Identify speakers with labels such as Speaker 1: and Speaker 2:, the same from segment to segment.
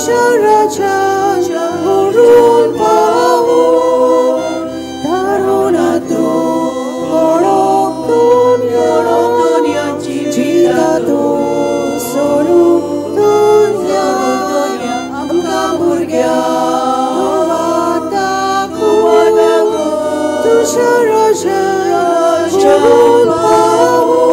Speaker 1: तुज्या राज्यान व्हरून पावो दारुणा तूं कोणोक दुनिया जिविता तूं सोडून दुनिया आमकां भुरग्यांक तुज्या राज्यान व्हरून पावो.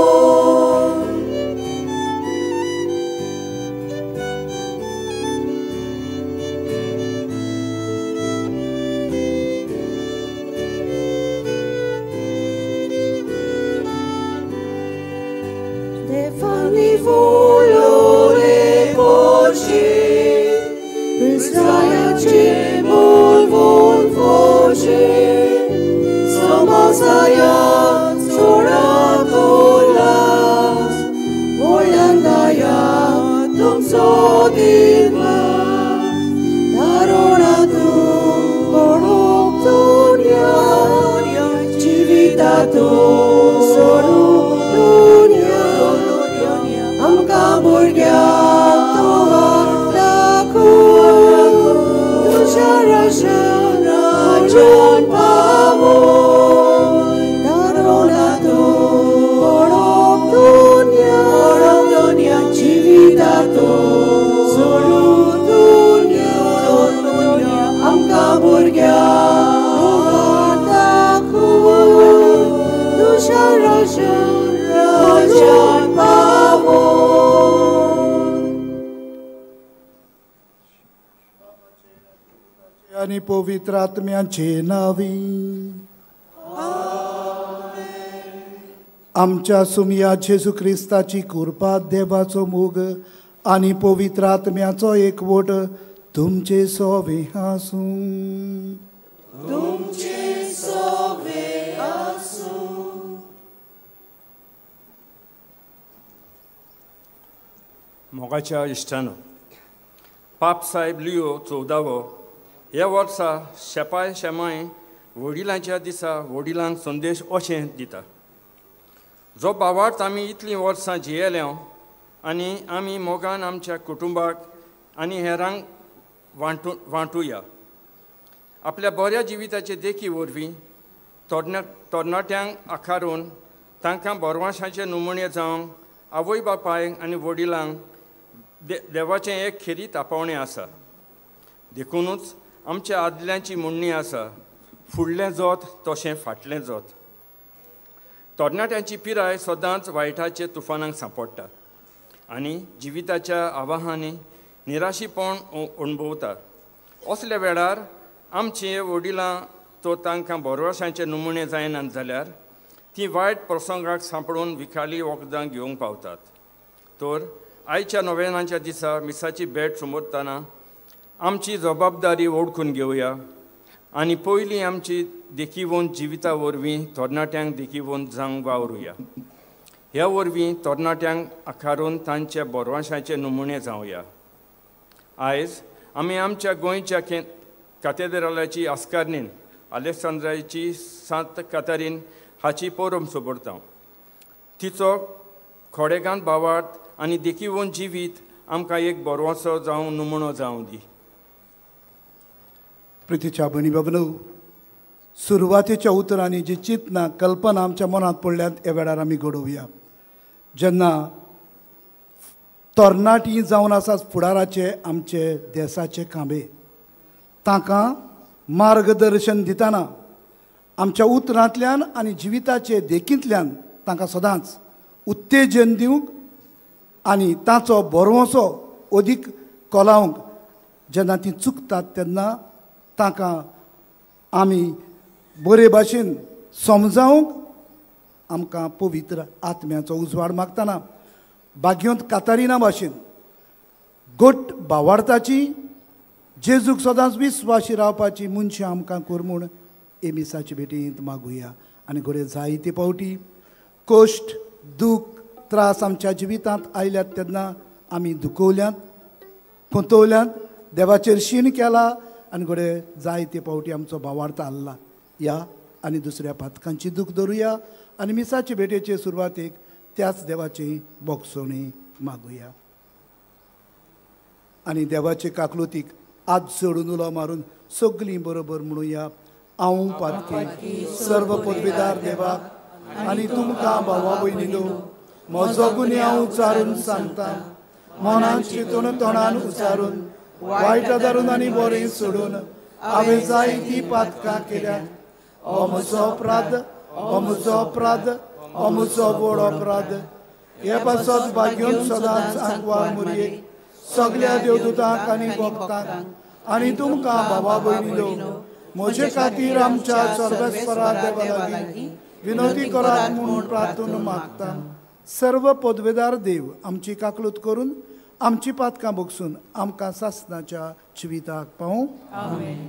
Speaker 2: आनी पवित्र आत्म्याचे नावी आमच्या सुमया जेजू क्रिस्ताची कृपा, देवाचो मोग आनी पवित्र आत्म्याचो एकवट तुमचे सोवे आसूं.
Speaker 1: तुमचे सोवे आसूं.
Speaker 3: मोगाच्या इश्टानो, पाप साहेब लियो 14वो ह्या वर्सा शेपाय शेमाय वडिलांच्या दिसा वडिलांक संदेश अशें दिता. जो बावार्थ आमी इतलीं वर्सां जियेल्या आनी आमी मोगान आमच्या कुटुंबाक आनी हेरांक वांटुया. आपल्या बऱ्या जिविताचे देखी वरवीं तरणाट्यांक आकारून तांकां बरवाशाचे नमुने जावंक आवय बापायक आनी वडिलांक देवाचें एक खेरीत आपोवणें आसा. देखुनूच आमच्या आदल्यांची म्हणणी आसा, फुडलें जोत तशें फाटलें जोत. तरणाट्यांची पिराय सदांच वायटाचे तुफानांक सांपडटा आनी जिविताच्या आवाहांनी निराशीपण अणभवता. असल्या वेळार आमचे वडिलां तो तांकां बरवशांचे नमुने जायनात जाल्यार ती वायट प्रसंगाक सांपडून विखाली वखदां घेवंक पावतात. तर आयच्या नोवेनाच्या दिसा मिसाची भेट समजतना आमची जबाबदारी वळखून घेवया आनी पयलीं आमची देखीवंत जिविता वरवीं तरणाट्यांक देखीवंत जावंक वावरुया. ह्या वरवीं तरणाट्यांक आकारून तांच्या बरवाशाचे नमुने जावया. आयज आमी आमच्या गोंयच्या कातेद्रालाची आस्कारनीन आलेक्सांद्राची सांत कातारीन हाची परब सोबरता. तिचो खोडेगांत भावार्थ आनी देखीवंत जिवीत आमकां एक बरवासो जावं नमुनो जावं दी.
Speaker 2: प्रितीच्या भयणी बाबनो, सुरवातेच्या उतरांनी जी चिंतना कल्पना आमच्या मनांत पडल्यात ह्या वेळार आमी घडोवया. जेन्ना तरणाटी जावन आसा फुडाराचे आमचे देसाचे खांबे, तांकां मार्गदर्शन दितना आमच्या उतरांतल्यान आनी जिविताचे देखींतल्यान तांकां सदांच उत्तेजन दिवंक आनी ताचो भरवंसो अदीक कोलावंक जेन्ना ती चुकतात तेन्ना तांकां आमी बरे भाशेन समजावंक आमकां पवित्र आत्म्याचो उजवाड मागतना भाग्योंत कातारिना भाशेन गोट भावार्थाची जेजूक सदांच विस्वाशी रावपाची मनशां आमकां कर म्हूण एमिसाचे भेटींत मागुया. आनी घडये जायते फावटी कश्ट दूख त्रास आमच्या जिवितांत आयल्यात तेन्ना आमी दुखवल्यात, खंतवल्यात, देवाचेर शीण केला आनी घडये जायते फावटी आमचो भावार्थ हाल्ला. ह्या आनी दुसऱ्या पातकांची दूख धरुया आनी मिसाचे भेटेचे सुरवातेक त्याच देवाची बोगसोणी मागुया. आनी देवाचे काकलुतीक आत जोडून उलो मारून सगलीं बरोबर म्हणुया, हांव पातकी सर्व पदवीदार देवाक आनी तुमकां भावा भयणीनो म्हजो गुन्यांव उचारून सांगता, मनान चिंतून तोंडान उचारून वायट धरून आनी बरें सोडून हांवें जायतीं पातकां केल्यात. हो म्हजो अपराध, हो म्हजो अपराध, हो म्हजो व्हड अपराध. हे पासत भाग्योन सदांच आंकवार मुरयेक सगल्या देवदूतांक आनी भक्तांक आनी तुमकां भावा भयणीनो म्हजे खातीर आमच्या सर्वेस्परा देवा लागीं विनवती करात म्हूण प्रार्थना मागता. सर्व पदवेदार देव आमची काकलूत करून आमची पातकां भोगसून आमकां सासणाच्या जिविताक पावूं.
Speaker 1: आमेन.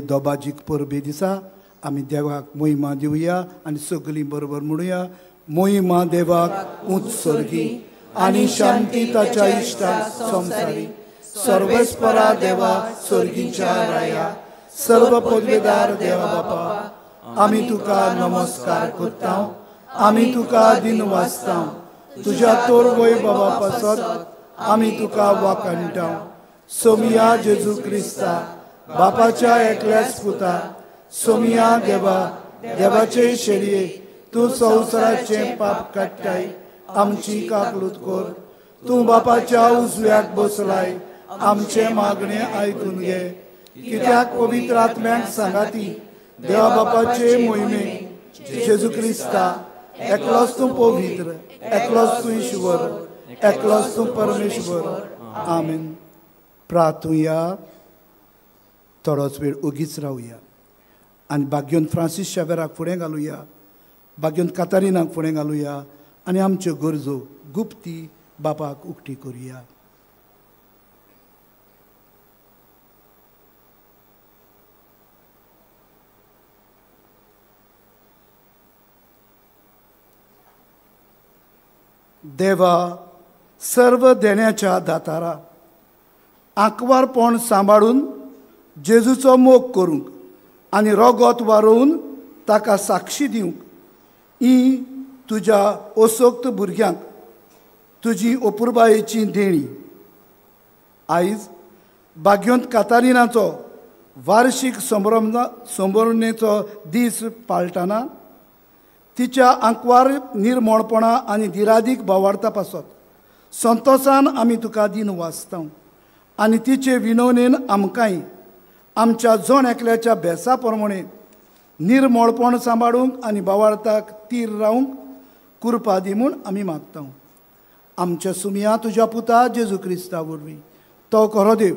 Speaker 2: दोबाजीक परबे दिसा आमी देवाक मोहिमा दिवया आनी सगलीं बरोबर म्हणुया, मोहिमा देवाक उंच सर्गी आनी शांती ताच्या इश्टाक संवसारी. सर्वेस्परा देवा सर्गीच्या राया, सर्व पदवेदार देवा बापा, आमी तुका नमस्कार करता, आमी तुका दिन वाचता, तुज्या तोर बाबा पासत आमी तुका वाखाणटा. सोमिया जेजू क्रिस्ता बापाच्या एकल्याच पुता, सोमिया देवा देवाचे शेळये, तूं संवसाराचें पाप काडटाय, आमची काकलूत कर. तूं बापाच्या उजव्याक बसलाय, आमचें मागणें आयकून घे. कित्याक पवित्र आत्म्याक सांगाती देवा बापाचे मोहिमेक जेजू क्रिस्ता एकलोच तूं पवित्र, एकलोच तूं ईश्वर, एकलोच तूं परमेश्वर. आमेन. प्रार्थुया. थोडोच वेळ ओगीच रावया आनी भाग्योन फ्रांसीस शावेराक फुडें घालुया, भाग्योन कातारिनाक फुडें घालुया आनी आमच्यो गरजो गुप्ती बापाक उक्ती करुया. देवा सर्व देण्याच्या दातारा, आंकवारपण सांबाळून जेजूचो मोग करूंक आनी रोगोत वारोवन ताका साक्षी दिवंक ही तुज्या असक्त भुरग्यांक तुजी अपुरबायेची देणी. आयज भाग्योंत कातारिनाचो वार्षीक संभ्रमणेचो दीस पाळटाना तिच्या आंकवार निर्मोणपणा आनी दिरादीक भावार्था पासत संतोसान आमी तुका दिन वाचता आनी तिचे विनवणेन आमकांय आमच्या जण एकल्याच्या भेसा प्रमाणे निर्मोळपण सांबाळूंक आनी भावार्थाक तीर रावंक कुरपा दी म्हूण आमी मागता. आमच्या सुमया तुज्या पुता जेजू क्रिस्ता वरवीं तो खरो देव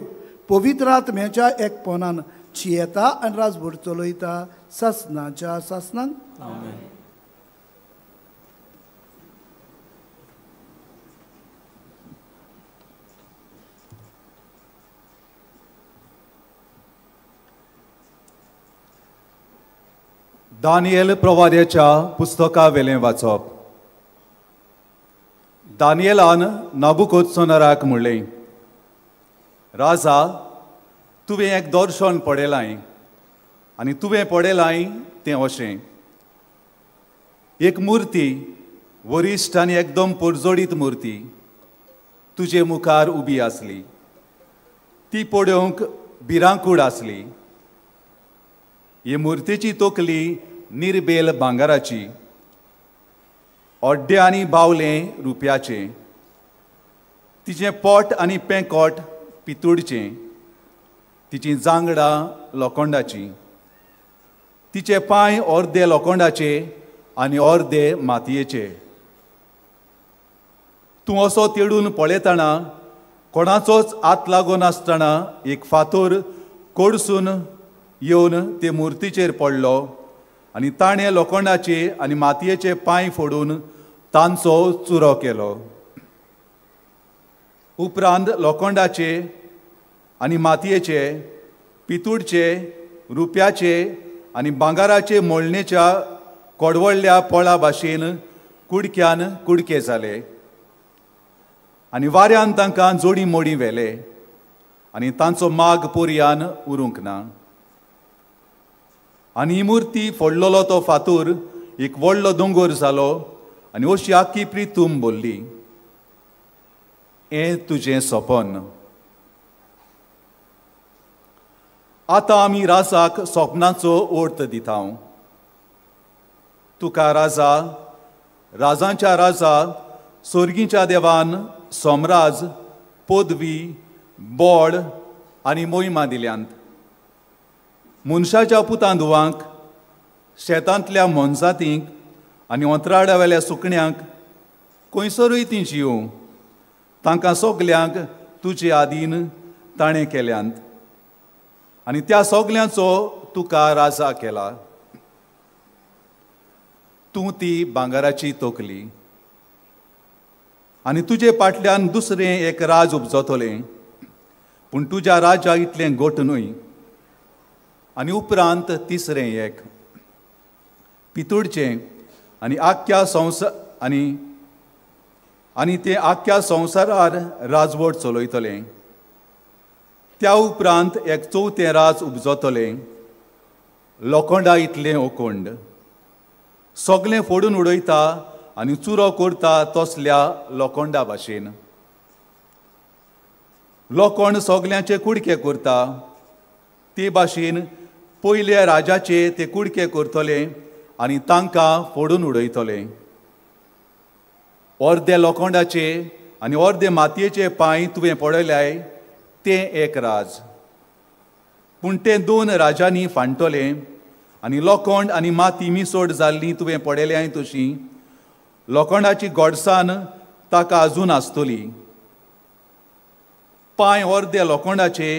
Speaker 2: पवित्र आत्म्याच्या एकपणान चियेता आनी राजभर चलयता सासनाच्या सासनान.
Speaker 3: आमेन.
Speaker 4: दानियल प्रवाद्याच्या पुस्तका वेलें वाचप. दानियलान नाबुकोदसोनराक म्हणलें, राजा, तुवें एक दर्शन पळयलां आनी तुवें पळयलां तें अशें, एक मुर्ती वरिश्ठ आनी एकदम परजोडीत मुर्ती तुजे मुखार उबी आसली. ती पळोवंक भिरांकूळ आसली. हे मुर्तेची तकली निर्बेल भांगराची, अड्डे आनी बावलें रुपयाचें, तिचें पोट आनी पेंकोट पितूळचें, तिचीं जांगडां लोखंडाचीं, तिचे पांय अर्दे लोखंडाचे आनी अर्दे मातयेचे. तूं असो तेडून पळयतना कोणाचोच हात लागून आसतना एक फातोर कोडसून येवन ते मुर्तीचेर पडलो आनी ताणें लोखंडाचे आनी मातयेचे पांय फोडून तांचो चुरो केलो. उपरांत लोखंडाचे आनी मातयेचे, पितूळचे, रुप्याचे आनी भांगराचे मोळणेच्या कोडवडल्या पोळा भाशेन कुडक्यान कुडके जाले आनी वाऱ्यान तांकां जोडी मोडी व्हेले आनी तांचो माग पोरयान उरूंक ना. आनी ही मुर्ती फोडलेलो तो फातोर एक व्हडलो दोंगोर जालो आनी अशी आख्खी प्रितूम बोल्ली. हें तुजें सपन. आतां आमी राजाक सपनाचो अर्थ दिता. तुका राजा, राजांच्या राजा, सोर्गीच्या देवान सोमराज, पदवी, बोड आनी मोहिमा दिल्यांत. मनशाच्या पुतां धुवांक, शेतांतल्या मोनजातींक आनी अंतराळावेल्या सुकण्यांक खंयसरूय तीं जियों, तांकां सगल्यांक तुजे आदीन ताणें केल्यांत आनी त्या सगल्यांचो तुका राजा केला. तूं ती भांगराची तकली आनी तुजे फाटल्यान दुसरें एक राज उपजतलें, पूण तुज्या राजा इतलें गोट न्हय. आनी उपरांत तिसरें एक पितूळचें आनी आख्ख्या संवसार आनी तें आख्ख्या संवसारार राजवट चलयतलें. त्या उपरांत एक चवथें राज उपजतलें, लोखंडा इतलें ओकोंड, सगलें फोडून उडयता आनी चुरो करता तसल्या लोखंडा भाशेन. लोखंड सगल्यांचे कुडके करता ते भाशेन पयल्या राजाचे ते कुडके करतले आनी तांकां फोडून उडयतले. अर्दे लोखंडाचे आनी अर्दे मातयेचे पांय तुवें पळयल्याय तें एक राज, पूण तें दोन राजांनी फांडटलें आनी लोखंड आनी माती मिसोड जाल्ली तुवें पळयल्याय तशी लोखंडाची गोडसाण ताका आजून आसतली. पांय अर्दे लोखंडाचे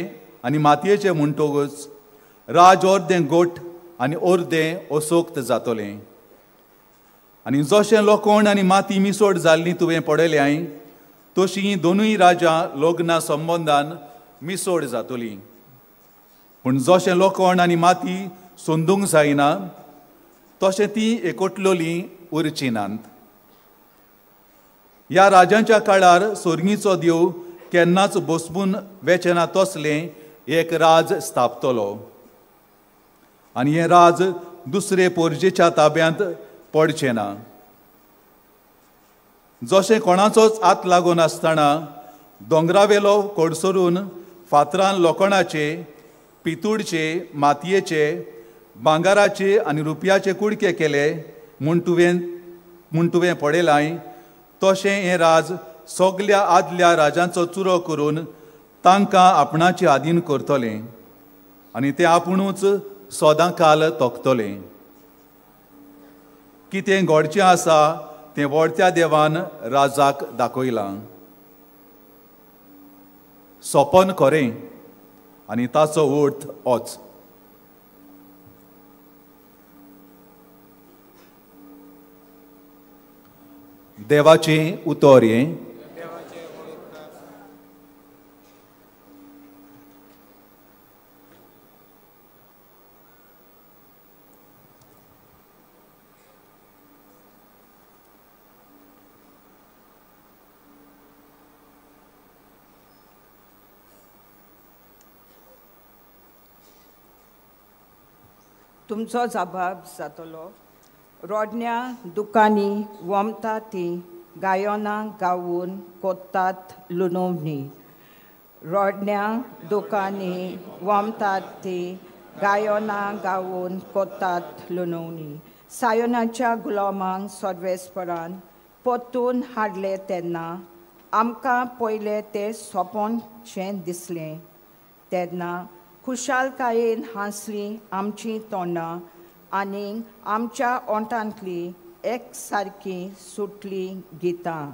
Speaker 4: आनी मातयेचे म्हणटकच राज अर्दें गोट आनी अर्दें असोक्त जातलें. आनी जशें लोखंड आनी माती मिसोड जाल्ली तुवें पळयल्याय तशी दोनूय राजां लग्ना संबंदान मिसोड जातली, पूण जशें लोखंड आनी माती सोंदूंक जायना तशें ती एकटलोली उरची नात. ह्या राजांच्या काळार सोर्गीचो देव केन्नाच बसपून वेचें ना तसलें एक राज स्थापतलो आनी हें राज दुसरे पोरजेच्या ताब्यांत पडचें ना. जशें कोणाचोच हात लागून आसतना दोंगरावेलो कोडसरून फातरान लोखणाचे, पितूळचे, मातयेचे, भांगराचे आनी रुपयाचे कुडके केले म्हूण तुवें पळयलाय तशें हें राज सगल्या आदल्या राजांचो चुरो करून तांकां आपणाचे आदीन करतलें आनी तें आपुणूच सदां काल तोखतलें. कितें घडचें आसा तें व्हडत्या देवान राजाक दाखयलां. सपन खरें आनी ताचो अर्थ होच. देवाचें उतर हें.
Speaker 5: तुमचो जबाब जातलो. रोडण्या दुकांनी वमता ती गायनां गावून कोत्तात लुनोवणी. रोडण्या दुकांनी वमतात ती गायोना गावून कोतात लुनोवणी. सायोनाच्या गुलामांक सर्वेस्परान परतून हाडले तेन्ना आमकां पयलें तें सोंपनशें दिसलें. तेन्ना खुशालकायेन हांसलीं आमचीं तोंडां आनी आमच्या ओंठांतलीं एक सारकीं सुटलीं गितां.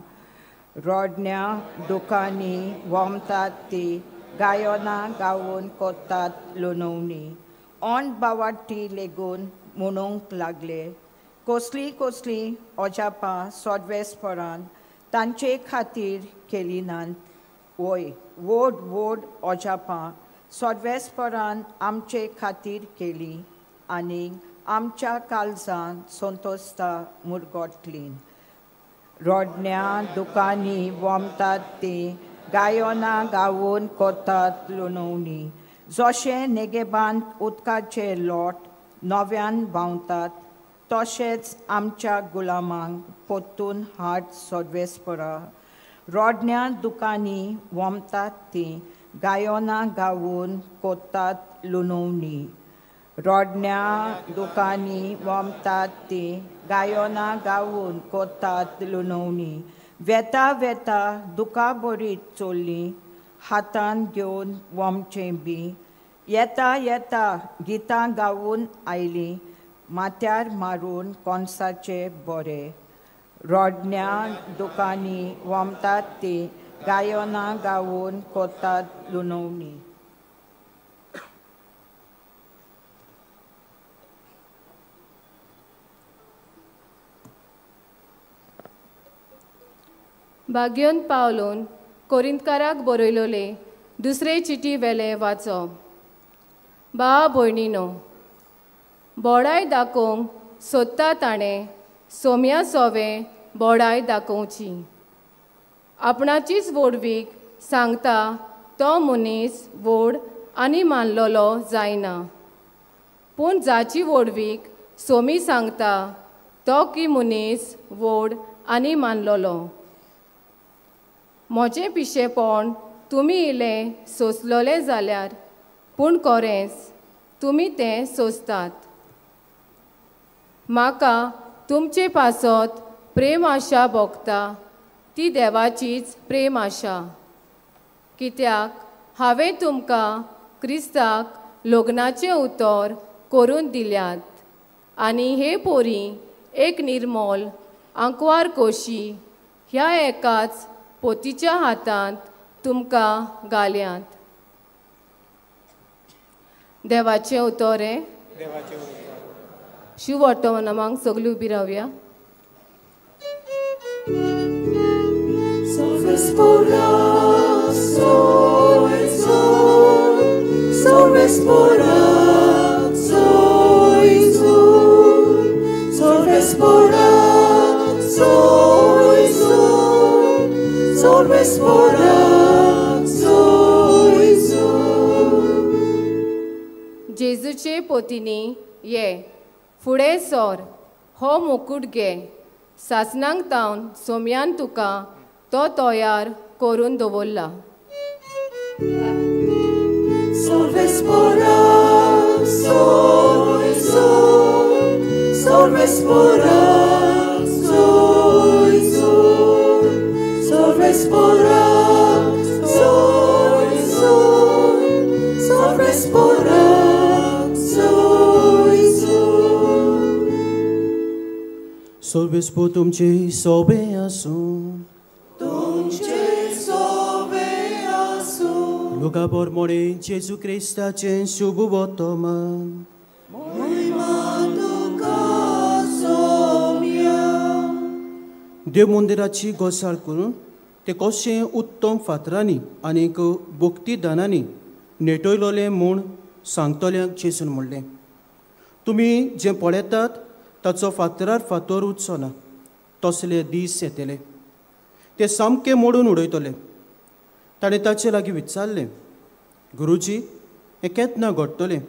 Speaker 5: रोडण्या दुकांनी वोमतात ती गायोना गावून कोतात लुनोवणी. ओंठ बावाटी लेगून म्हणूंक लागले कसलीं कसलीं अजापां सर्वेस्परान तांचे खातीर केली नात. वय व्हड व्हड अजापां सर्वेस्परान आमचे खातीर केली आनी आमच्या काळजान संतोषता मुरगोटली. रोडण्या दुकांनी वोमतात ती गायोना गावून कोतात लुनोवणी. जशें नेगेबांत उदकाचे लोट नव्यान व्हांवतात तशेंच आमच्या गुलामांक परतून हाड सर्वेस्परा. रोडण्या दुकांनी वोमतात ती गायोना गावून कोतात लुनोवणी. रोडण्या दुकांनी वोमतात ती गायोना गावून कोतात लुनोवणी. वेता वेता दुकां बरीत चोल्ली हातान घेवन वोमचें बी. येता येता गितां गावून आयलीं माथ्यार मारून कोनसाचे बोरे. रोडण्या दुकांनी वोमतात ती गायोना गावून कोतात लुनोवणी.
Speaker 6: भाग्योन पावलोन कोरिंतकाराक बरयलोले दुसरे चिटी वेले वाचो. बा भयणीनो, बोडाय दाखोवंक सोदता ताणें सोम्या सोवे बोडाय दाखोवची. आपणाचीच व्हडवीक सांगता तो मनीस व्हड आनी मानलोलो जायना, पूण जाची व्हडवीक सोमी सांगता तो की मनीस व्हड आनी मानलोलो. म्हजें पिशेपण तुमी इल्लें सोंसलोलें जाल्यार, पूण कोरेंच तुमी तें सोंसतात. म्हाका तुमचे पासत प्रेम आशा भोगता ती देवाचीच प्रेम आशा. कित्याक हांवें तुमकां क्रिस्ताक लग्नाचें उतर करून दिल्यात आनी हे पोरी एक निर्मोल आंकवार कोशी ह्या एकाच पोतीच्या हातांत तुमकां घाल्यात. देवाचें उतर हें. शिव वर्तमानाक सगळीं उबी रावया. जेजूचे पोतीनी ये फुडें सोर, हो मुकूट घे. सासणांक तावन सोम्यान तुका तो तयार करून दवरला.
Speaker 7: सर्वेस्पर तुमचे सोबे आसूं.
Speaker 1: तुमचे सोबे आसूं.
Speaker 7: लुका बोरमोणे जेजू क्रिस्ताचें शुभ वर्तमान.
Speaker 1: महिमा तुका सोम्या.
Speaker 7: देव मंदिराची गोसाळ करून ते कशें उत्तम फातरांनी आनीक भक्ती दानांनी नेटयलोलें म्हूण सांगतल्यांक जेजून म्हणलें, तुमी जें पळयतात ताचो फातरार फातर उरचो ना, तसले दीस येतले ते सामके मोडून उडयतले. ताणें ताचे लागीं विचारलें, गुरुजी हें केन्ना घडटलें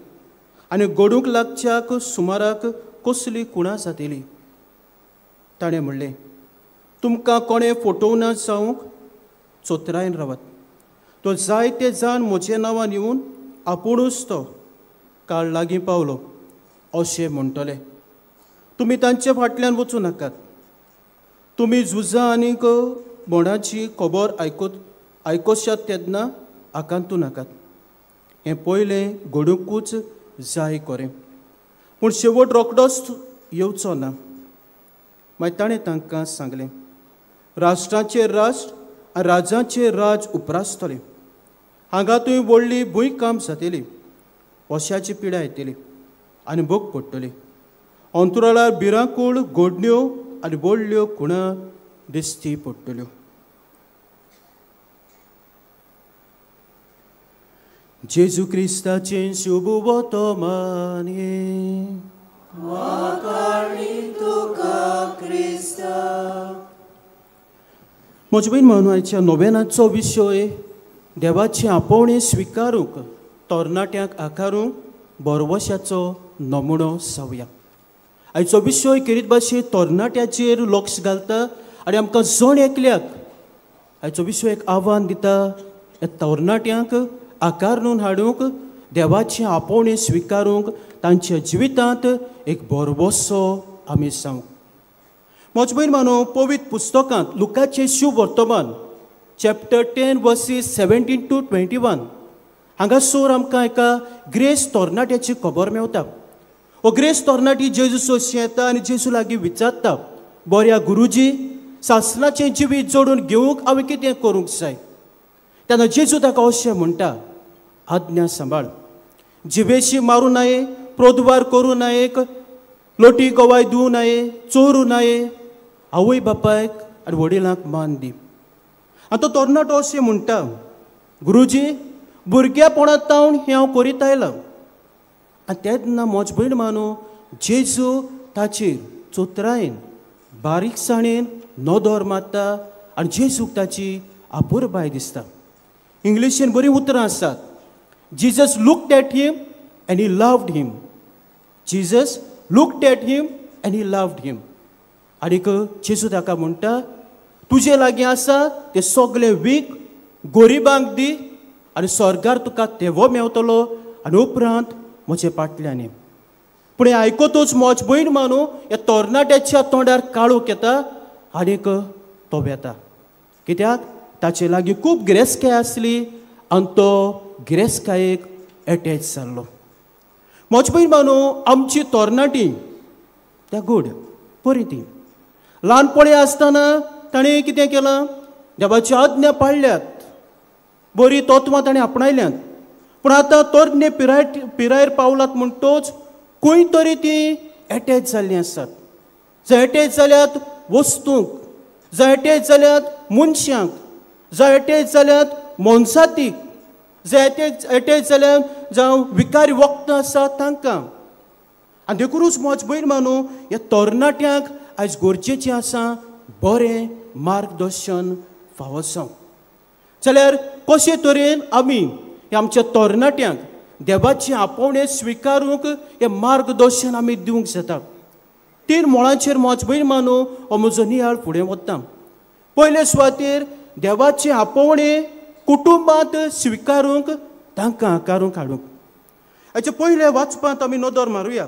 Speaker 7: आनी घडूंक लागच्याक सुमाराक कसली कुणां जातली? ताणें म्हणलें, तुमकां कोणें फटोवना जावंक चोत्रायन रावात. तो जायते जाण म्हज्या नांवान येवन आपुणूच तो काळ लागीं पावलो अशें म्हणटले. तुमी तांचे फाटल्यान वचूं नाकात. तुमी झुजां आनीक बोंडाची खबर आयकोशात तेन्ना आकांतू नाकात. हें पयलें घडुंकूच जाय कोरें, पूण शेवट रोखडोच येवचो ना. मागीर ताणें तांकां सांगलें, राष्ट्राचेर राष्ट्र आनी राजाचेर राज उप्रासतलें. हांगा थंय व्हडली भूंयकांप जातली, पशाची पिडा येतली आनी भोग पडटली. अंतराळार भिरांकूळ घडण्यो आनी व्हडल्यो खुणां दिश्टी पडटल्यो. जेजू क्रिस्ताचें शुभ वर्तमान. म्हज्या भयण भावांनो, नोवेनाचो विशय देवाचें आपोवणें स्विकारूंक तरणाट्यांक आकारूंक बरवशाचो नमुनो जावया. आयचो विशय खेरीत भाशेन तरणाट्याचेर लक्ष घालता आनी आमकां जण एकल्याक आयचो विशय एक आव्हान दिता, ह्या तरणाट्यांक आकारून हाडूंक देवाचें आपोवणें स्विकारूंक तांच्या जिवितांत एक भरवसो आमी जावंक. म्हज्या भयण भावांनो, पवित्र पुस्तकांत लुकाचें शुभ वर्तमान चॅप्टर 10 वर्सीस 17 to 21 हांगासर आमकां एका ग्रेस तरणाट्याची खबर मेवता. हो ग्रेस तरणाटी जेजू सोशी येता आनी जेजू लागीं विचारता, बऱ्या गुरुजी, सासणाचें जिवीत जोडून घेवंक हांवें कितें करूंक जाय? तेन्ना जेजू ताका अशें म्हणटा, आज्ञा सांबाळ, जिवेशी मारूं नये, प्रोद्वार करूं नये, लोटी गवाय दिवं नये, चोरूं नये, आवय बापायक आनी वडिलांक मान दी. आनी तो तरणाटो अशें म्हणटा, गुरुजी, भुरग्यापणांत तावन हें हांव करीत आयलां. आनी तेन्ना म्हज भयण मानू जेजू ताचेर चोत्रायेन बारीकसाणेन नदर मारता आनी जेजूक ताची आपुरबाय दिसता. इंग्लिशीन बरीं उतरां आसात, Jesus looked at him and he loved him. Jesus looked at him and he loved him. आनीक जेजू ताका म्हणटा, तुजे लागीं आसा तें सगळें वीक गरिबांक दी आनी स्वर्गार तुका तेवो मेवतलो आनी उपरांत म्हजे फाटल्यान. पूण हें आयकतूच म्हज भयण मानू ह्या तरणाट्याच्या तोंडार काळोख येता आनीक तो वेता. कित्याक ताचे लागीं खूब गिरेस्तकाय आसली आनी तो गिरेस्तकायेक एटॅच जाल्लो. म्हज भयण मानू, आमची तरणाटी त्या गूड बरी ती ल्हानपणी आसतना ताणें कितें केलां, देवाची आज्ञा पाळल्यात, बरी तत्वां ताणें आपणायल्यांत. पूण आतां तरणे पिरायेर पावलात म्हणटोच खंय तरी ती एटॅच जाल्लीं आसात. जंय एटॅच जाल्यात वस्तूंक, जंय एटॅच जाल्यात मनशांक, जंय एटॅच जाल्यात मोनजातीक, जंय एटॅच जाल्यात जावं विकारी वखदां आसात तांकां. आनी देखूनच म्हज भयण मानू ह्या तरणाट्यांक आयज गरजेचें आसा बरें मार्गदर्शन फावो जावं. जाल्यार कशे तरेन आमी ह्या आमच्या तरणाट्यांक देवाचें आपोवणें स्विकारूंक हें मार्गदर्शन आमी दिवंक जाता? तीन मळांचेर म्हज भयण मानू हो म्हजो नियाळ फुडें वता. पयले सुवातेर देवाचें आपोवणें कुटुंबांत स्विकारूंक तांकां आकारूंक हाडूंक. हाचे पयले वाचपांत आमी नदर मारुया.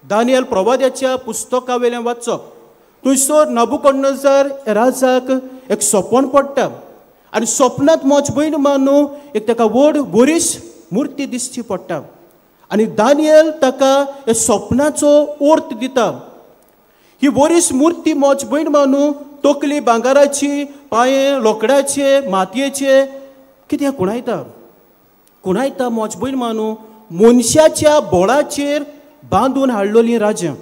Speaker 7: दानियल प्रवाद्याच्या पुस्तका वयल्यान वाचप. थंयसर नबुकदनेझर राजाक एक सपन पडटा आनी सपनांत म्हज भयण मानू एक ताका व्हड बरीच मुर्ती दिसची पडटा आनी दानियल ताका ह्या सपनाचो अर्थ दिता. ही बरीच मुर्ती म्हज भयण मानू तकली भांगराची, पांये लोकडाचे, मातयेचे, कितें खुणायता खुणायता म्हज भयण मानू मनशाच्या बोळाचेर बांदून हाडलेलीं राज्यां,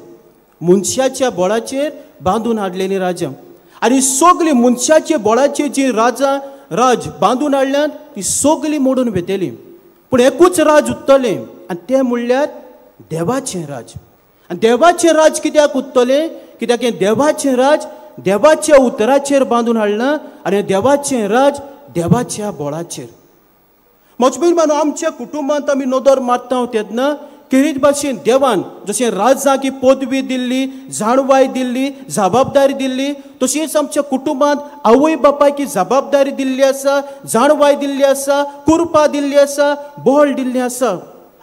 Speaker 7: मनशाच्या बोळाचेर बांदून हाडलेलीं राज्यां. आनी सगळीं मनशाच्या बोळाचेर जी राजां राज बांदून हाडल्यात ती सगळीं मोडून वेतली, पूण एकूच राज उत्तलें आनी तें म्हणल्यार देवाचें राज. आनी देवाचें राज कित्याक उत्तलें? कित्याक हें देवाचें राज देवाच्या उतराचेर बांदून हाडलां आनी देवाचें राज देवाच्या बोळाचेर. म्हज भयण मानू आमच्या कुटुंबांत आमी नदर मारता तेन्ना खेरीत भाशेन देवान जशें राजाक ही पदवी दिल्ली, जाणवाय दिल्ली, जबाबदारी दिल्ली, तशीच आमच्या कुटुंबांत आवय बापायक ही जबाबदारी दिल्ली आसा, जाणवाय दिल्ली आसा, कुरपा दिल्ली आसा, बळ दिल्ली आसा.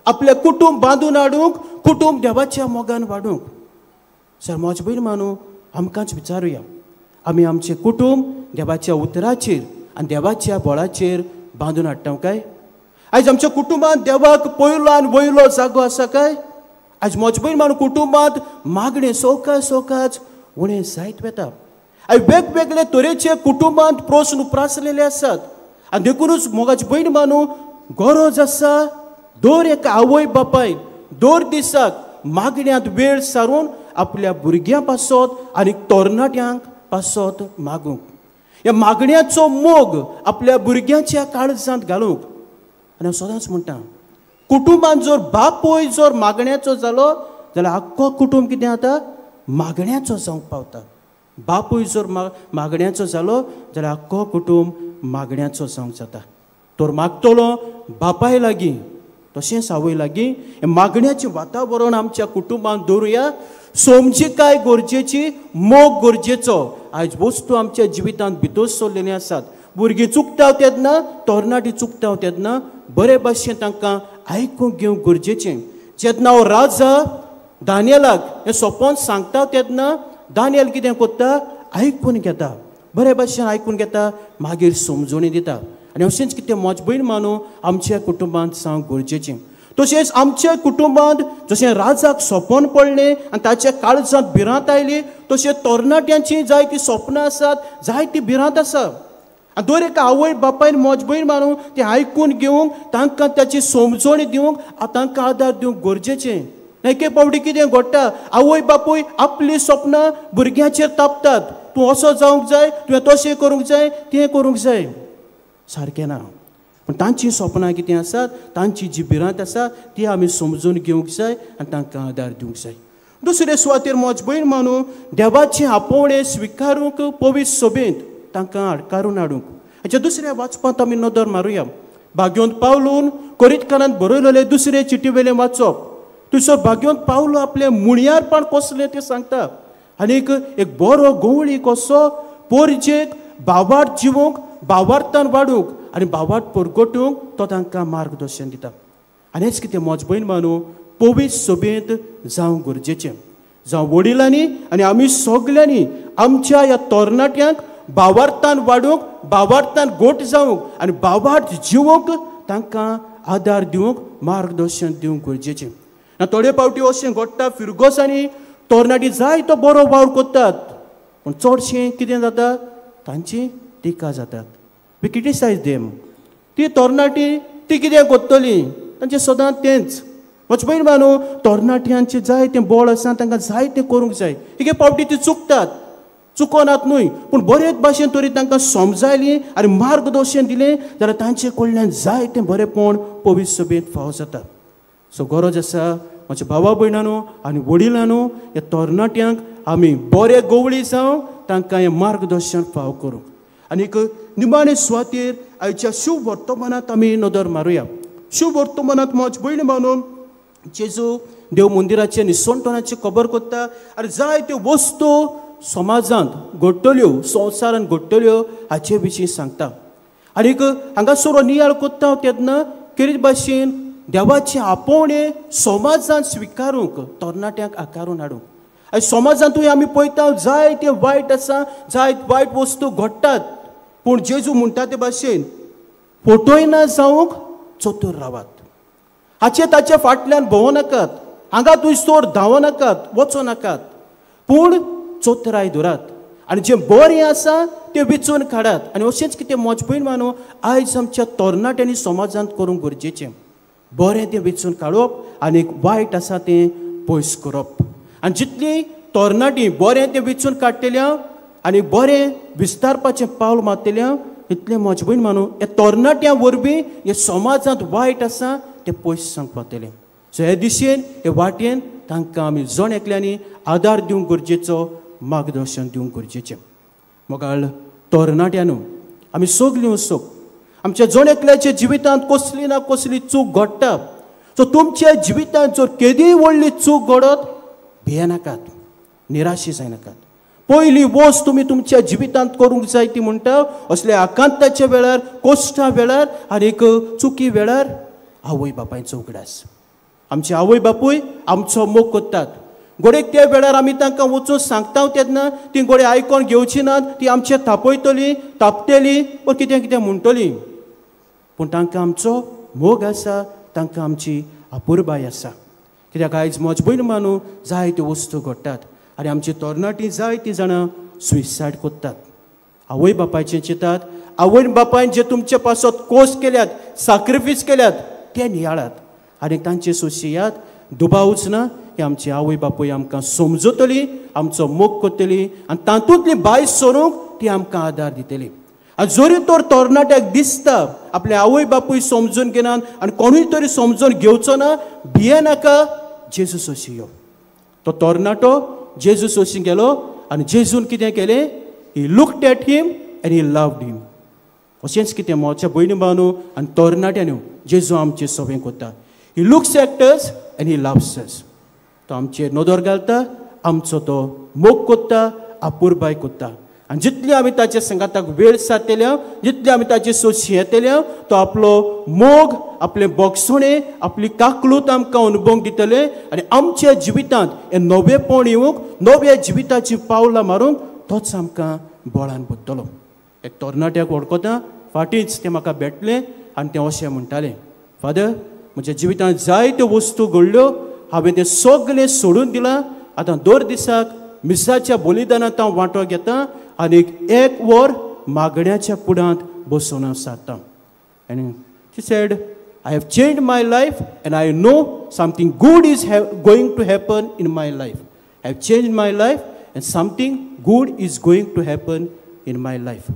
Speaker 7: आपलें कुटूंब बांदून हाडूंक, कुटूंब देवाच्या मोगान वाडूंक. सर म्हज भयण मानू आमकांच विचारुया, आमी आमचें कुटूंब देवाच्या उतराचेर आनी देवाच्या बळाचेर बांदून हाडटा काय? आयज आमच्या कुटुंबांत देवाक पयलो आनी वयलो जागो आसा काय? आयज म्हज भयण मानू कुटुंबांत मागणें सवकास सवकास उणें जायत वता. आयज वेगवेगळे तरेचे कुटुंबांत प्रस्न उप्रासलेले आसात आनी देखुनूच मोगाची भयण मानू गरज आसा दर एका आवय बापायन दर दिसाक मागण्यांत वेळ सारून आपल्या भुरग्यां पासत आनी तरणाट्यांक पासत मागूंक, ह्या मागण्याचो मोग आपल्या भुरग्यांच्या काळजांत घालूंक. आनी हांव सदांच म्हणटा, कुटुंबांत जर बापूय जर मागण्याचो जालो जाल्यार आख्खो कुटुंब कितें जाता? मागण्याचो जावंक पावता. बापूय जर मागण्याचो जालो जाल्यार आख्खो कुटुंब मागण्याचो जावंक जाता. तर मागतलो बापाय लागीं तशेंच आवय लागीं मागण्याचें वातावरण आमच्या कुटुंबांत दवरुया. समजिकाय गरजेची, मोग गरजेचो. आयज वस्तू आमच्या जिवितांत भितर सरलेली आसात. भुरगीं चुकता तेन्ना, तरणाटीं चुकता तेन्ना बरे भाशेन तांकां आयकूंक घेवंक गरजेचें. जेन्ना हो राजा दानियलाक हें सपन सांगता तेन्ना दानियल कितें करता? आयकून घेता, बरे भाशेन आयकून घेता, मागीर समजणी दिता. आनी अशेंच कितें म्हज भयण मानू आमच्या कुटुंबांत जावंक गरजेचें. तशेंच आमच्या कुटुंबांत जशें राजाक सपन पडलें आनी ताच्या काळजांत भिरांत आयली, तशें तरणाट्यांची जायतीं सपनां आसात, जायती भिरांत आसा. आनी दर एका आवय बापायन म्हज भयण मानू तें आयकून घेवंक, तांकां ताची समजणी दिवंक, तांकां आदार दिवंक गरजेचें. एके फावटी कितें घडटा, आवय बापूय आपलीं सपनां भुरग्यांचेर तापतात, तूं असो जावंक जाय, तुवें तशें करूंक जाय, तें करूंक जाय. सारकें ना. पूण तांचीं सपनां कितें आसात, तांची जी भिरांत आसा ती आमी समजून घेवंक जाय आनी तांकां आदार दिवंक जाय. दुसरे सुवातेर म्हज भयण मानू देवाचें आपोवणें स्विकारूंक पवित्र सभेंत तांकां हाडकारून हाडूंक. हाच्या दुसऱ्या वाचपांत आमी नदर मारुया. भाग्योंत पावलून कोरितकारांत बरयलेले दुसरे चिटी वेलें वाचप. थंयसर भाग्योंत पावलो आपलें मुणयारपण कसलें तें सांगता आनीक एक बरो गवळी कसो पोरजेक भावार्थ जिवूंक, भावार्थान वाडूंक आनी भावार्थ परगटूंक तो तांकां मार्गदर्शन दिता. आनी हेच कितें म्हज भयण मानू पवित्र सभेंत जावंक गरजेचें. जावं वडिलांनी आनी आमी सगल्यांनी आमच्या ह्या तरणाट्यांक भावार्थान वाडूंक, भावार्थान गोट जावंक आनी भावार्थ जिवूंक तांकां आदार दिवंक, मार्गदर्शन दिवंक गरजेचें. ना थोडे फावटी अशें घडटा, फिरगोसांनी तरणाटी जाय तो बरो वावर करतात, पूण चडशें कितें जाता, तांची टिका जातात. We criticise them. ती तरणाटी ती कितें करतली, तांचें सदांच तेंच. म्हज भयण मानू तरणाट्यांचें जाय तें बळ आसा, तांकां जाय तें करूंक जाय. एके फावटी ती चुकतात, चुकोनात न्हय, पूण बरेच भाशेन तरी तांकां समजायली आनी मार्गदर्शन दिलें जाल्यार तांचे कडल्यान जाय तें बरेंपण पवित्र सभेंत फावो जाता. सो गरज आसा म्हज्या भावा भयणांनो आनी वडिलांनो, ह्या तरणाट्यांक आमी बरे गवळी जावं तांकां हें मार्गदर्शन फावो करूंक. आनीक निमाणे सुवातेर आयच्या शुभ वर्तमानांत आमी नदर मारुया. शुभ वर्तमानांत म्हज भयण मानून जेजू देव मंदिराचे निसणटणाची खबर करता आनी जायत्यो वस्तू समाजांत घडटल्यो, संवसारांत घडटल्यो हाचे विशीं सांगता. आनीक हांगासर नियाळ करता तेन्ना केरीत भाशेन देवाचें आपोवणें समाजांत स्विकारूंक तरणाट्यांक आकारून हाडूंक. आनी समाजांतूय आमी पळयता जायते वायट आसा, जायत वायट वस्तू घडटात, पूण जेजू म्हणटा ते भाशेन फटयना जावंक चतूर रावात, हाचे ताच्या फाटल्यान भोंवो नाकात, हांगा थंयसर धांवो नाकात, वचो नाकात, पूण चतुराय धरात आनी जें बरें आसा तें विचून काडात. आनी अशेंच कितें म्हज भयण मानू आयज आमच्या तरणाट्यांनी समाजांत करूंक गरजेचें, बरें तें वेंचून काडप आनी वायट आसा तें पयस करप. आनी जितलीं तरणाटीं बरें तें वेंचून काडटल्या आनी बरें विस्तारपाचें पावल मारतल्या तितलें म्हज भयण मानू ह्या तरणाट्यां वरवीं हे समाजांत वायट आसा तें पयस जावंक पावतलें. सो हे दिशेन हे वाटेन तांकां आमी जण एकल्यांनी आदार दिवंक गरजेचो, मार्गदर्शन दिवंक गरजेचें. मोगाळ तरणाट्यांनो, आमी सगलीं वचूंक आमच्या जण एकल्याच्या जिवितांत कसली ना कसली चूक घडटा. सो तुमच्या जिवितांत जर केदीय व्हडली चूक घडत भियेनाकात, निराशी जायनाकात. पयली वस्त तुमी तुमच्या जिवितांत करूंक जाय ती म्हणटा असल्या आकांताच्या वेळार, कश्टा वेळार आनी एक चुकी वेळार आवय बापायचो उगडास. आमचे आवय बापूय आमचो मोग करतात. गोडेक त्या वेळार आमी तांकां वचून सांगता तेन्ना ती गोडे आयकोन घेवची नात, ती आमचे तापयतली, तापतली वा कितें कितें म्हणटली. पूण तांकां आमचो मोग आसा, तांकां आमची अपुरबाय आसा. कित्याक आयज म्हज भयण मानू जायत्यो वस्तू घडटात आनी आमची तरणाटीं जायतीं जाणां सुसायड करतात. आवय बापायचें चिंतात, आवय बापायन जे तुमचे पासत कोस केल्यात, साक्रिफीस केल्यात ते नियाळात आनी तांचे सोशियात. दुबावच ना की आमची आवय बापूय आमकां समजतली, आमचो मोग करतली आनी तातूंतली भायर सरूंक ती आमकां आदार दितली. आनी जरी तर तरणाट्याक दिसता आपले आवय बापूय समजून घेनात आनी कोणूय तरी समजून घेवचो ना, भियेनाका, जेजू सोशियो. तो तरणाटो जेजू सोशी गेलो आनी जेजून कितें केलें, he looked at him and he loved him. अशेंच कितें म्हज्या भयणी भावनो आनी तरणाट्यांनी जेजू आमचें सवें करता. He looks at us and he loves us. तो आमचेर नदर घालता, आमचो तो मोग करता, अपुरबाय करता. आनी जितले आमी ताच्या संगाताक वेळ सारतले, जितले आमी ताचे सोशी येतले, तो आपलो मोग, आपलें बोगसणें, आपली काकलूत आमकां अनुभवंक दितले आनी आमच्या जिवितांत हें नवेपण येवंक, नव्या जिविताचीं पावलां मारूंक तोच आमकां बळान पडटलो. एक तरणाट्याक वळखता, फाटींच तें म्हाका भेटलें आनी तें अशें म्हणटालें, फादर म्हज्या जिवितांत जायत्यो वस्तू घडल्यो, हांवें तें सगळें सोडून दिलां, आतां दर दिसाक मिसाच्या बलिदानांत हांव वांटो घेता आनी एक वर मागण्याच्या कुडांत बसून हांव सारता. आनी she said, I have changed my life and I know something good is going to happen in my life. I have changed my life and something good is going to happen in my life.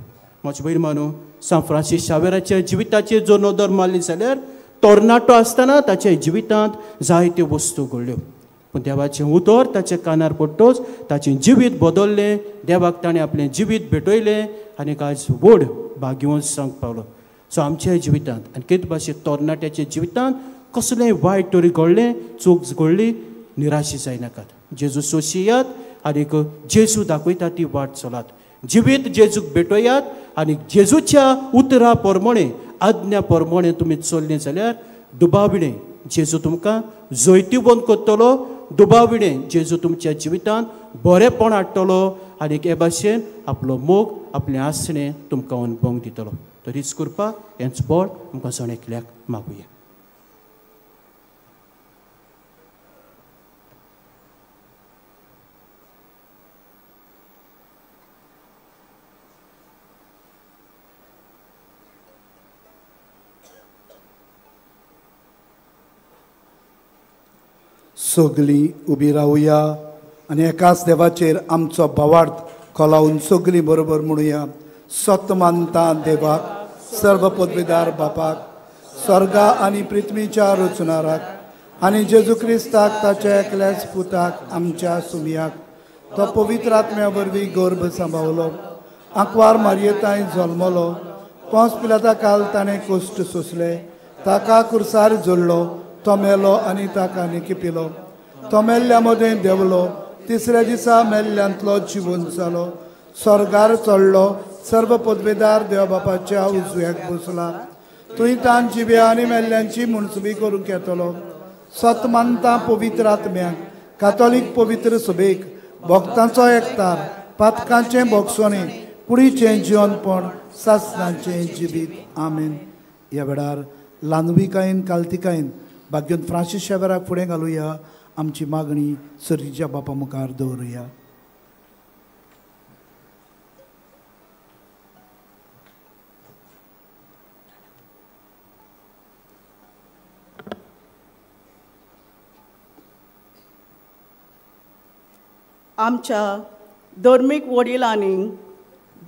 Speaker 7: म्हजे भयण मानू, सांत Francis शावेराच्या जिविताचेर जो नदर मारली जाल्यार तरणाटो आसतना ताच्या जिवितांत जायत्यो वस्तू घडल्यो, पूण देवाचें उतर ताच्या कानार पडटोच ताचें जिवीत बदल्लें. देवाक ताणें आपलें जिवीत भेटयलें आनी आयज व्हड भाग्यवंत जावंक पावलो. सो आमच्या जिवितांत आनी कितें भाशेन तरणाट्याच्या जिवितांत कसलेंय वायट तरी घडलें, चूक घडली, निराशी जायनाकात. जेजू सोशियात आनी जेजू दाखयता ती वाट चलात. जिवीत जेजूक भेटयात आनी जेजूच्या उतरा प्रमाणे, आज्ञा प्रमाणे तुमी चल्ले जाल्यार दुबाविणें जेजू तुमकां जैतिवंत करतलो. दुबाविणें जेजू तुमच्या जिवितांत बरेंपण हाडटलो आनी हे भाशेन आपलो मोग, आपलें आसणें तुमकां अनुभवंक दितलो. तरीच कृपा हेंच बळ आमकां जण एकल्याक मागुया.
Speaker 2: सगळीं उबी रावया आनी एकाच देवाचेर आमचो भावार्थ कोलावन सगळीं बरोबर म्हणुया. सत मानता देवाक, सर्व पदवीदार बापाक, स्वर्गा आनी पृथ्वीच्या रचणाराक आनी जेजू क्रिस्ताक ताच्या एकल्याच पुताक आमच्या सुमयाक, तो पवित्र आत्म्या वरवीं गर्भ सांबावलो, आंकवार मारयेताय जल्मलो, पोंस पिलाता काल ताणें कश्ट सोंसले, ताका कुर्सार जोडलो, तो मेलो आनी ताका निकिपिलो, तो मेल्ल्या मदें देंवलो, तिसऱ्या दिसा मेल्ल्यांतलो जिवन जालो, स्वर्गार चडलो, सर्व पदवेदार देव बापाच्या उजव्याक बसला, थंय तान जिव्या आनी मेल्ल्यांची मुणसुबी करूंक येतलो. सत मानता पवित्र आत्म्याक, कातोलीक पवित्र सभेक, भक्तांचो एकतार, पातकांचें भोगसणें, कुडीचें जिवनपण, सासणाचें जिवीत. आमेन. ह्या वेळार लानविकायेन कालतिकायेन भाग्योन फ्रांसीस शेवराक फुडें घालुया. आमची मागणी सर्तीच्या बापा मुखार दवरुया.
Speaker 8: आमच्या धर्मीक वडिलांनी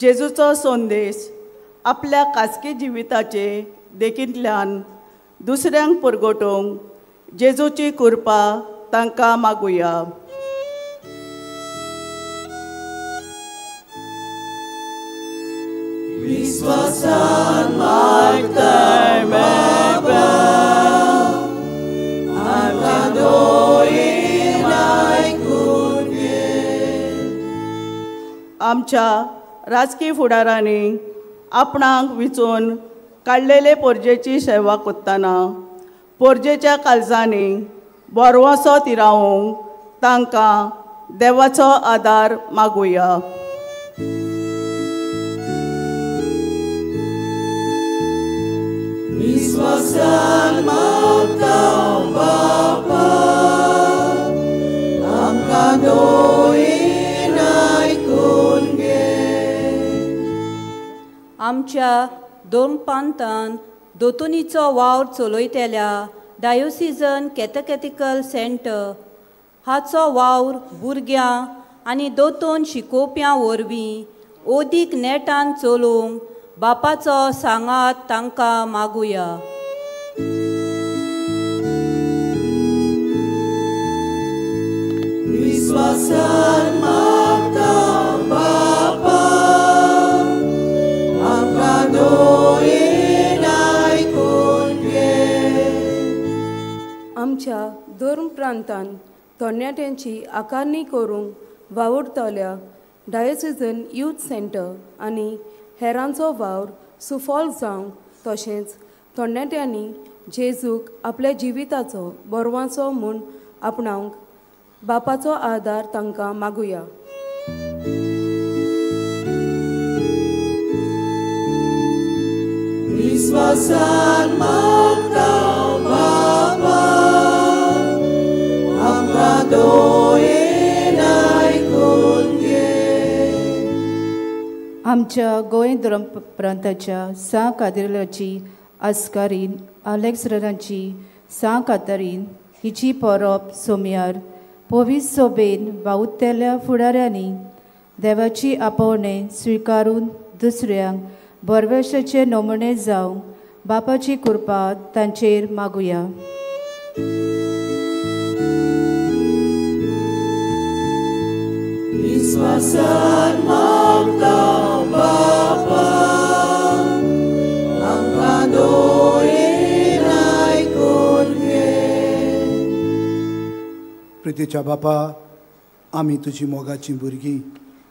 Speaker 8: जेजूचो संदेश आपल्या खाजगी जिविताचे देखींतल्यान दुसऱ्यांक परगटोवंक जेजूची कृपा तांकां मागुया.
Speaker 1: विश्वासान मागताय बाबा, आमकां दोळेन आयकून घे.
Speaker 8: आमच्या राजकी फुडारांनी आपणाक विचून काडलेले पोरजेची सेवा करतना पोरजेच्या काळजांनी बरवसो तिरावंक तांकां देवाचो आदार मागुया.
Speaker 1: विश्वासान मागता बापा आमकां दोन आयकून घे.
Speaker 9: आमच्या दोन पांतान दोतोनीचो वावर चलयतल्या डायोसिजन कॅथकॅथिकल सेंटर हाचो वावर भुरग्यां आनी दोतोन शिकोवप्यां वरवीं ओदीक नेटान चलोवंक बापाचो सांगात तांकां मागुया.
Speaker 1: विश्वासान मागता बापा आमकां दोन आयकून घे.
Speaker 6: आमच्या धर्म प्रांतान तरणाट्यांची आकारणी करूंक वावुरतल्या डायोसिजन यूथ सेंटर आनी हेरांचो वावर सुफल जावंक तशेंच तरणाट्यांनी जेजूक आपल्या जिविताचो बरवाचो म्हूण आपणावंक बापाचो आदार तांकां मागुया.
Speaker 1: विश्वासान मागता बापा आमकां दोन आयकून घे.
Speaker 10: आमच्या गोंय धर्म प्रांताच्या सां कादेर्लाची आस्कारीन आलेक्सराची सां कातारीन हिची परब सोमयार पवित्र सोबेन वावुरतल्या फुडाऱ्यांनी देवाची आपोवणें स्विकारून दुसऱ्यांक बरवेशाचे नमुने जावंक बापाची कृपा तांचेर मागुया.
Speaker 1: विश्वासान मागता बापा आमकां दोन आयकून घे.
Speaker 2: प्रितीच्या बापा, आमी तुजी मोगाचीं भुरगीं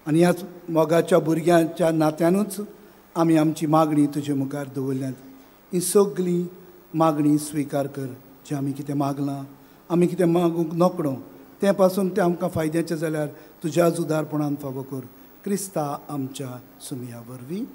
Speaker 2: आनी ह्याच मोगाच्या भुरग्यांच्या नात्यानूच आमी आमची मागणी तुजे मुखार दवरल्यात. ही सगळी मागणी स्विकार कर. जें आमी कितें मागलां, आमी कितें मागूंक नकळो तें पासून तें आमकां फायद्याचें जाल्यार तुज्याच उदारपणान फावो कर. क्रिस्ता आमच्या सुमया वरवीं.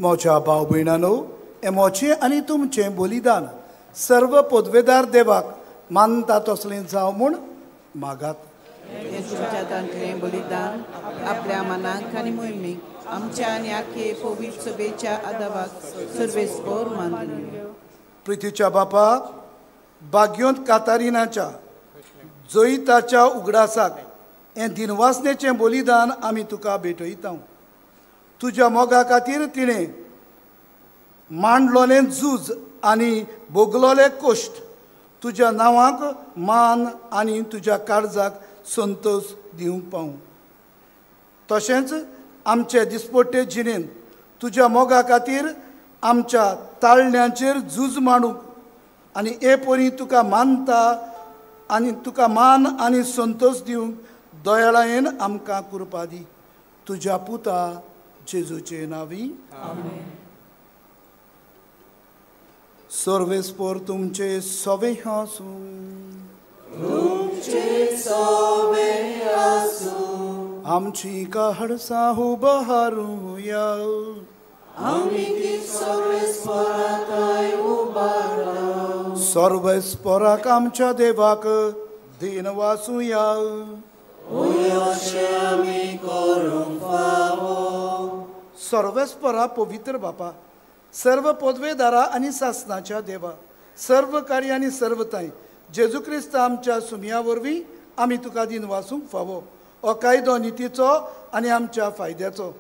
Speaker 2: म्हज्या भाव भयणानो, हें म्हजें आनी तुमचें बलिदान सर्व पदवेदार देवाक मानता तसलें जावं म्हूण मागात.
Speaker 11: तुमच्या बलिदान आपल्या मनाक आनी मोहिमेक आमच्या आनी आखे पवित्र सभेच्या आदावाक सर्वेस्पोर मानून.
Speaker 2: प्रितीच्या बापा, बाग्योंत कातारिनाच्या जैताच्या उगडासाक हें दिनवासनेचें बलिदान आमी तुका भेटयता. तुज्या मोगा खातीर तिणें मांडलोलें झूज आनी भोगलोले कश्ट तुज्या नांवाक मान आनी तुज्या काळजाक संतोष दिवंक पावूं. तशेंच आमचे दिसपट्टे जिणेंत तुज्या मोगा खातीर आमच्या ताळण्यांचेर झूज मांडूंक आनी हे परी तुका मानता आनी तुका मान आनी संतोश दिवंक दयाळायेन आमकां कृपा दी. तुज्या पुता जेजूचे नांवी आमेन. सर्वेस्पोर तुमचे सवे आसूं.
Speaker 1: तुमचे सवे आसूं.
Speaker 2: आमची कहडसा उबारुया.
Speaker 1: आमी ती सर्वेस्पोराक उबारता.
Speaker 2: सर्वेस्पोराक आमच्या देवाक दीन वासुया.
Speaker 1: अशें आमी करूंक फावो.
Speaker 2: सर्वेस्पोरा पवित्र बापा, सर्व पदवेदारा आनी सासनाच्या देवा, सर्व कार्य आनी सर्वताय जेजू क्रिस्त आमच्या सुमया वरवीं आमी तुका दीन वासूंक फावो. हो कायदो नितीचो आनी आमच्या फायद्याचो.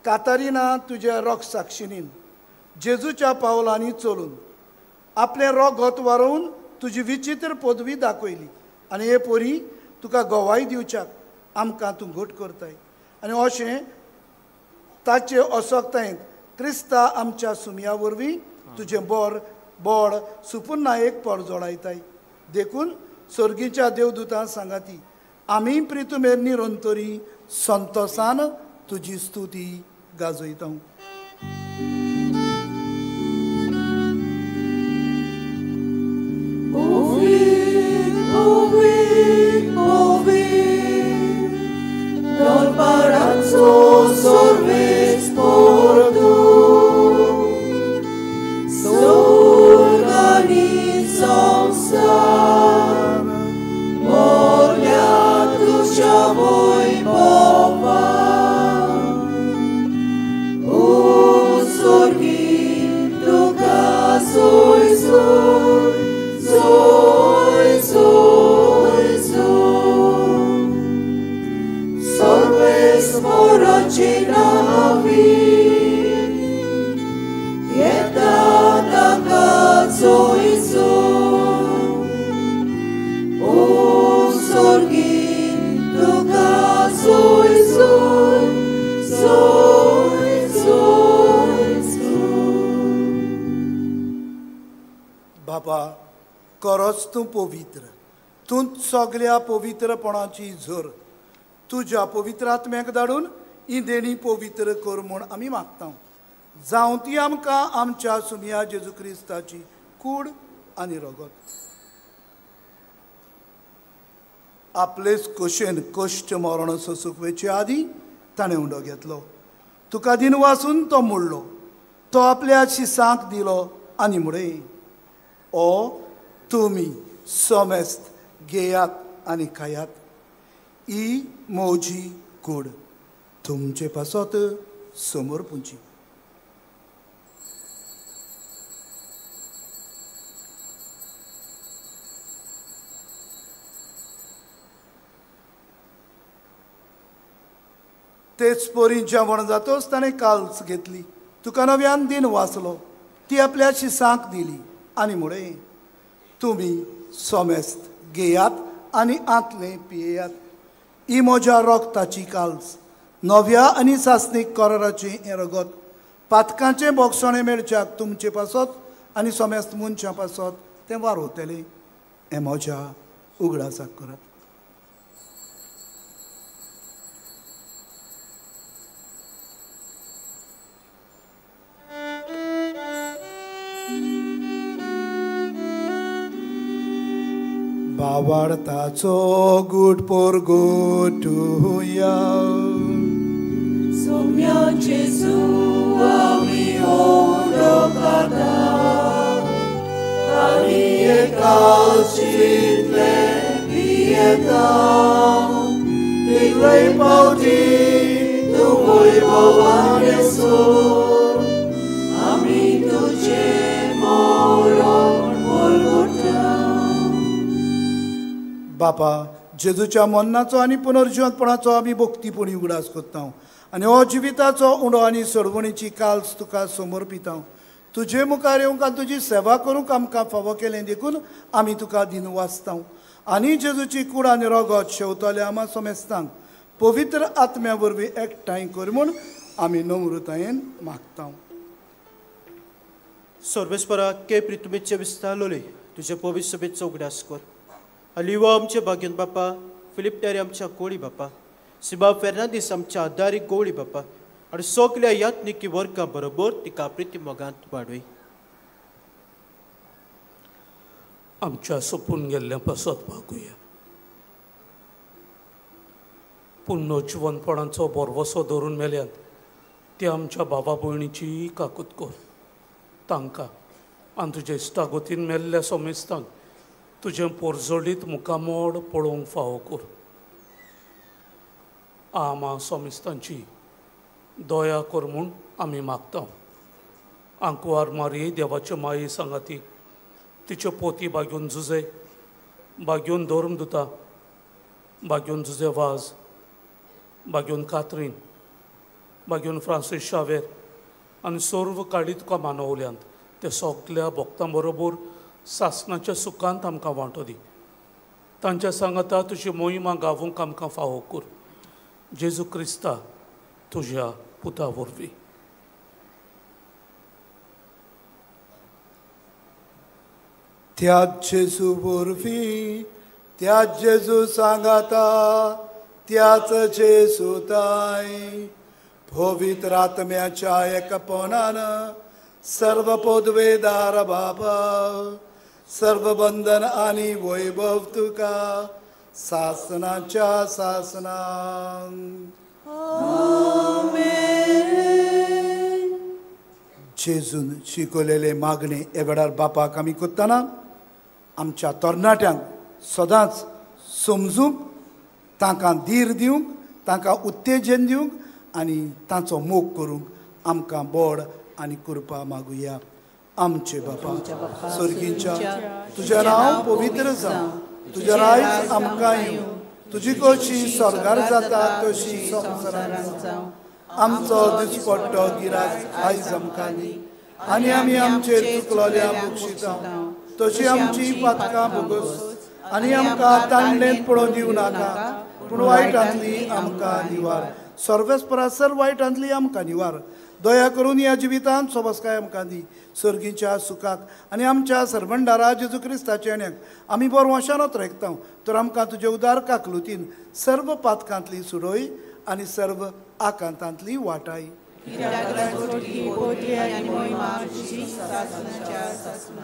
Speaker 2: कातारिना तुज्या रोग साक्षिणीन जेजूच्या पावलांनी चलून आपलें रोगत वारोवन तुजी विचित्र पदवी दाखयली आनी हे पोरी तुका गवाय दिवच्याक आमकां तूं घट करताय. आनी अशें ताचे असक्तायेंत क्रिस्ता आमच्या सुमया वरवीं तुजें बोर बोड सुपुन्ना एक परजोडायताय. देखून सर्गीच्या देवदूतां सांगाती आमी प्रितुमेर निरंतरी संतोसान तुजी स्तुती गाजयता. बाबा, खरोच तूं पवित्र, तूं सगल्या पवित्रपणाची झर. तुज्या पवित्र आत्म्याक धाडून ही देणी पवित्र कर म्हूण आमी मागता. जावं ती आमकां आमच्या सुमया जेजू क्रिस्ताची कूड आनी रगत. आपलेच कशेन कश्ट मरण सोसूंक वयचे आदीं ताणें उंडो घेतलो. तुका दिन वासून तो मोडलो, तो आपल्या शिसांक दिलो आनी म्हणलें, ओ तुमी समेस्त घेयात आनी खायात, ही म्हजी कूड तुमचे पासत समर्पूची. तेच परी जेवण जातोच ताणें काल्स घेतली, तुका नव्यान दिन वाचलो, ती आपल्या शिसांक दिली आनी म्हणलें, तुमी समेस्त घेयात आनी आंतलें पियेयात, ही म्हज्या रगताची काल्स, नव्या आनी सासणीक कराराचें हें रगत, पातकांचें बोगसणें मेळच्याक तुमचे पासत आनी समेस्त मनशां पासत तें वारोवतलें. हें म्हज्या उगडासाक करात. बावाडताचो गुट पोरगोटुया.
Speaker 1: सोम्या जेजू आमी ओडोकाता आनी एकाचितले पियेता, तितले पावटी तूं वैभवान येसर आमी तुजें मरण पोरगोटा.
Speaker 2: बापा, जेजूच्या मरणाचो आनी पुनर्जिवंतपणाचो आमी भक्तीपणी उगडास करता आनी हो जिविताचो उंडो आनी सोडवणीची काल्स तुका समर्पिता. तुजे मुखार येवंक आनी तुजी सेवा करूंक आमकां फावो केलें देखून आमी तुका दिन वाचता. आनी जेजूची कूड आनी रगत शेवतल्या आमा समेस्तांक पवित्र आत्म्या वरवीं एकठांय कर म्हूण आमी नम्रतायेन मागता.
Speaker 7: सर्वेस्परा के प्रितुमेचे विस्तारलोले तुजे पवित्र सभेचो उगडास कर अलिवा आमच्या भाग्यन बापा, फिलीप टेरी आमच्या कोळी बापा, सिबा फेर्नांदीस आमच्या आदारी गोळी बापा आनी सगल्या यात्निकी वर्गां बरोबर तिका प्रिती मोगांत वाडय.
Speaker 12: आमच्या सोपून गेल्ल्या पासत मागुया. पुण्य जिवनपणाचो भरवसो धरून मेल्यात ते आमच्या बाबा भयणीची काकूत कर. तांकां आनी तुज्या इश्टागतीन मेल्ल्या सोमेस्तांक तुजें पोरजोडीत मुखामोड पळोवंक फावो कर. आमा सोमेस्तांची दया कर म्हूण आमी मागता. आंकवार मारये देवाचे माये सांगाती तिच्यो पोती बागेवन जुजे, बागेवन धर्म दुता, बागेवन जुजे वाज, बागेवन कात्रीन, बागेवन फ्रांसीस शावेर आनी सर्व काळी तुका मानवल्यांत ते सगल्या भक्तां बरोबर सासणाच्या सुखांत आमकां वांटो दी. तांच्या सांगाता तुजी मोहिमा गावूंक आमकां फावो कर. जेजू क्रिस्ता तुज्या पुता वरवीं.
Speaker 2: त्याच जेजू वरवीं, त्याच जेजू सांगाता, त्याच जेजू ताय पवित्र आत्म्याच्या एकपणान सर्व पदवेदार बाबा, सर्व बंधन आनी वैभव तुका सासनाच्या सासनान. जेजून शिकवलेले मागणे हे वेळार बापाक आमी करतना आमच्या तरणाट्यांक सदांच समजूंक, तांकां धीर दिवंक, तांकां उत्तेजन दिवंक आनी तांचो मोग करूंक आमकां बोड आनी कृपा मागुया. आमचे बापा सर्गीच्या, तुजें नांव पवित्र जावं, तुजें रायज आमकां येवं, तुजी कशी स्वर्गार जाता तशी संवसारांत जावं. आमचो दिसपट्टो गिरास आयज आमकां दी आनी आमी आमचेर चुकलोल्या बक्षिता तशी आमची पातकां भोगोस आनी आमकां तांडलेंत पळोवन दिवं नाका, पूण वायटांतली आमकां निवार. सर्वेस्परा सर वायटांतली आमकां निवार. दया करून ह्या जिवितांत सोबसकाय आमकां दी. सर्गीच्या सुखाक आनी आमच्या सरबंडारा जेजू क्रिस्ताच्या येण्याक आमी बरो वशानत रेखता तर आमकां तुजे उदार काकलुतीन सर्व पातकांतली सुडोय आनी सर्व आकांतांतली वाटाय.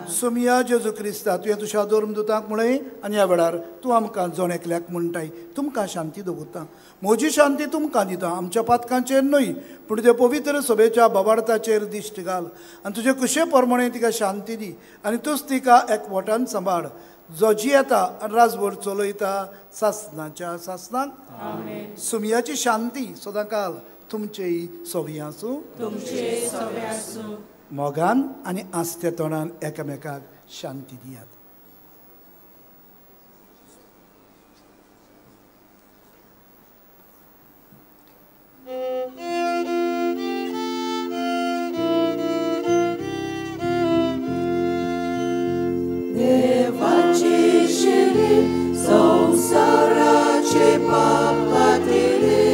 Speaker 2: सोमिया जेजू क्रिस्ता, तुवें तुज्या धर्मदुतांक म्हळें आनी ह्या वेळार तूं आमकां जण एकल्याक म्हणटाय, तुमकां शांती दवरता, म्हजी शांती तुमकां दिता. आमच्या पातकांचेर न्हय पूण तुज्या पवित्र सभेच्या बाबार्थाचेर दिश्ट घाल आनी तुजे कुशे प्रमाणे तिका शांती दी आनी तूंच तिका एकवटान सांबाळ, जो जियेता आनी राजभर चलयता सासनाच्या सासनाक. सुमियाची शांती सदांकाल तुमचेय सोवी आसूं, मोगान आनी आस्ते तोंडान एकामेकाक शांती दियात.
Speaker 1: देवाची शिरी संवसाराचे पाप काडटले,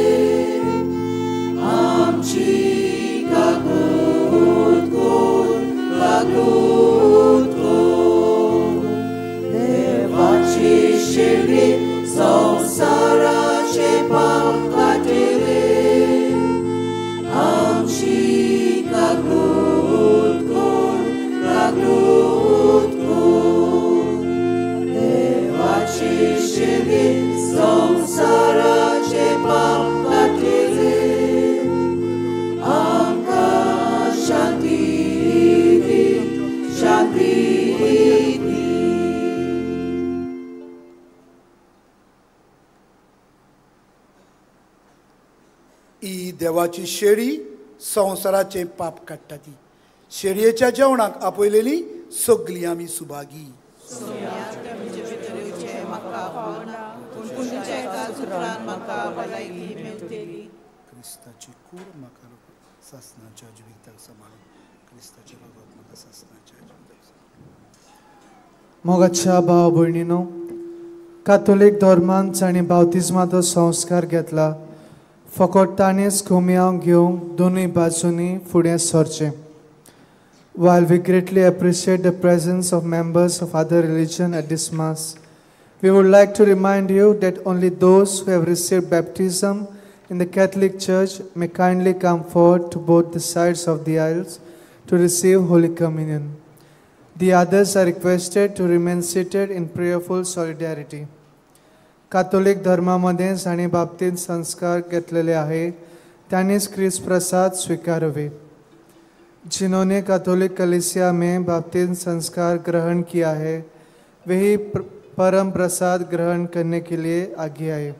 Speaker 1: आमची काकूत कर, काकूत कर. देवाची शिरी संवसाराचे पाप काडटले, आमची काकूत कर, काकूत कर. देवाची शिरी संवसाराचे पाप काडटले, आमकां शांती दी, शांती दी.
Speaker 2: ही देवाची शेळी संवसाराचें पाप काडटा. ती शेळयेच्या जेवणाक आपयलेली सगळीं आमी सुभागी. क्रिस्ताची कूड म्हाका सासनाच्या जिविताक सांबाळून, क्रिस्ताचें रगत म्हाका सासनाच्या जिविताक सांबाळून.
Speaker 13: मोगाच्या भाव भयणीनो, कातोलीक धर्मान जांणी बावतिज्माचो संस्कार घेतला फकत ताणेंच कोमयांव घेवंक दोनूय बाजूंनी फुडें सरचें. While we greatly appreciate the presence of members of other religion at this Mass, We would like to remind you that only those who have received baptism in the Catholic Church may kindly come forward to both the sides of the aisles to receive Holy Communion. The others are requested to remain seated in prayerful solidarity. Catholic धर्मामध्ये जांणी बाबतींत संस्कार घेतलेले आहे त्यांनीच क्रिस्त प्रसाद स्वीकारावे. जिन्होंने Catholic कलीसिया में बाप्तिस्म संस्कार ग्रहण किया है वही परम प्रसाद ग्रहण करने के लिए आगे आए.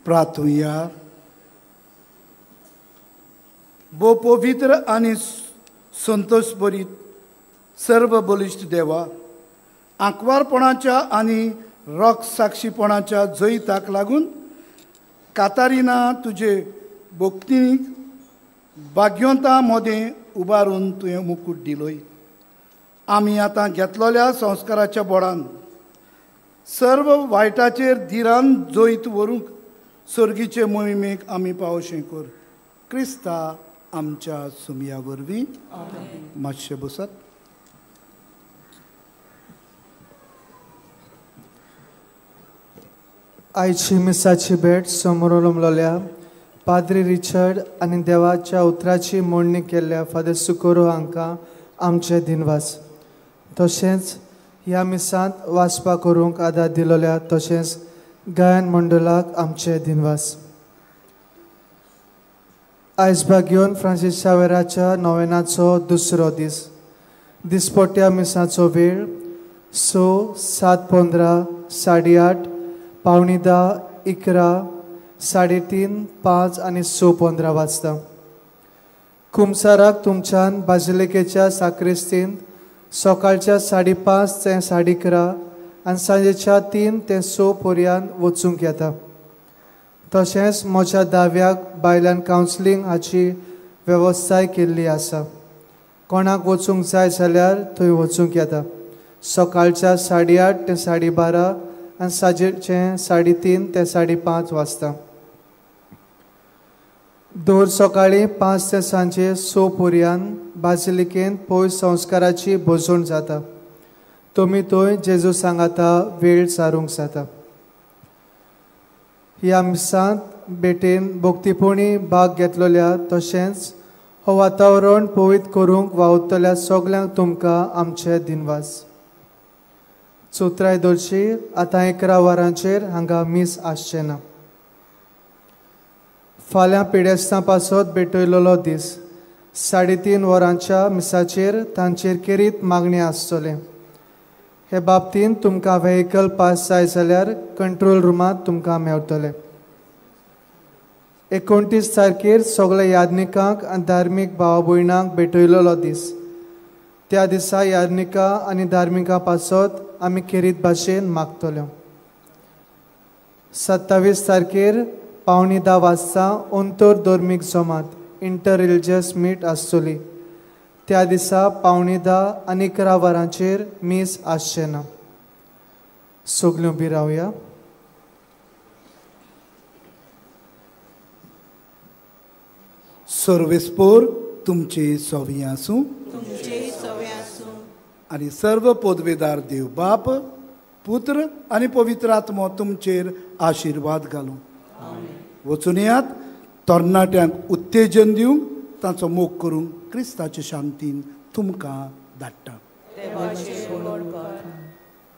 Speaker 2: प्रार्थुया. भो पवित्र आनी संतोष बरीत सर्व बलिश्ट देवा, आंकवारपणाच्या आनी रोख साक्षीपणाच्या जैताक लागून कातारिना तुजे भक्तीक भाग्यवंता मदें उबारून तुवें मुकूट दिलोय. आमी आतां घेतलेल्या संस्काराच्या बोडान सर्व वायटाचेर धिरान जैत व्हरूंक सर्गीचे मोहिमेक आमी पावशें कर. क्रिस्ता आमच्या सुमया वरवीं. मातशें बसात.
Speaker 13: आयची मिसाची भेट समोर उलयल्या पाद्री रिचर्ड आनी देवाच्या उतराची मोडणी केल्ल्या फादर सुकोरो हांकां आमचे दिनवास. तशेंच ह्या मिसांत वाचपा करूंक आदार दिलोल्या तशेंच गायन मंडळाक आमचे दिनवास. आयज भाग्योन फ्रांसीस शावेराच्या नोवेनाचो दुसरो दीस. दिसपट्ट्या मिसाचो वेळ 6, 7:15, 8:30, 9:45, 11, 3:30, 5 आनी 6:15 वाजता. कुमसाराक तुमच्यान बाजिलिकेच्या साक्रिस्तींत सकाळच्या 5:30 ते 11:30 आनी सांजेच्या 3 ते 6 पर्यंत वचूंक येता. तशेंच म्हज्या दाव्याक बायलान कावन्सिलींग हाची वेवस्थाय केल्ली आसा. कोणाक वचूंक जाय जाल्यार थंय वचूंक येता. सकाळच्या 8:30 ते 12:30 आनी सांजेचें 3:30 ते 5:30 वाजता. दर सकाळीं 5 ते सांजे 6 पर्यंत बाजिलिकेंत पयस संस्काराची भोजवण जाता. तुमी थंय जेजू सांगाता वेळ सारूंक जाता. ह्या मिसांत भेटेन भक्तीपणी भाग घेतलेल्या तशेंच हो वातावरण पवित्र करूंक वावुरतल्या सगल्यांक तुमकां आमचे दिनवास. चौथराय दर्शी आतां 11 वरांचेर हांगा मीस आसचें ना. फाल्यां पिडेस्तां पासत भेटयलेलो दीस. 3:30 वरांच्या मिसाचेर तांचेर खेरीत मागणी आसतलें. हे बाबतींत तुमकां व्हेकल पास जाय जाल्यार कंट्रोल रुमांत तुमकां मेवतले. 29 तारखेर सगल्या याज्ञिकांक आनी धार्मीक भाव भयणांक भेटयलेलो दीस. त्या दिसा याज्ञिकां आनी धार्मिकां पासत आमी खेरीत भाशेन मागतल्यो. 27 तारखेर 9:45 वाजता अंतर धर्मीक जमात इंटर रिलिजियस मीट आसतली. त्या दिसा 9:45 आनी 11 वरांचेर मीस आसचें ना. सगल्यो बी रावया.
Speaker 2: सर्वेस्पोर तुमचे सवी आसूं आनी सर्व पदवेदार देव बाप, पुत्र आनी पवित्र आत्मो तुमचेर आशिर्वाद घालूं. वचून येयात, तरणाट्यांक उत्तेजन दिवंक, तांचो मोग करूंक क्रिस्ताचे शांतीन तुमकां धाडटा.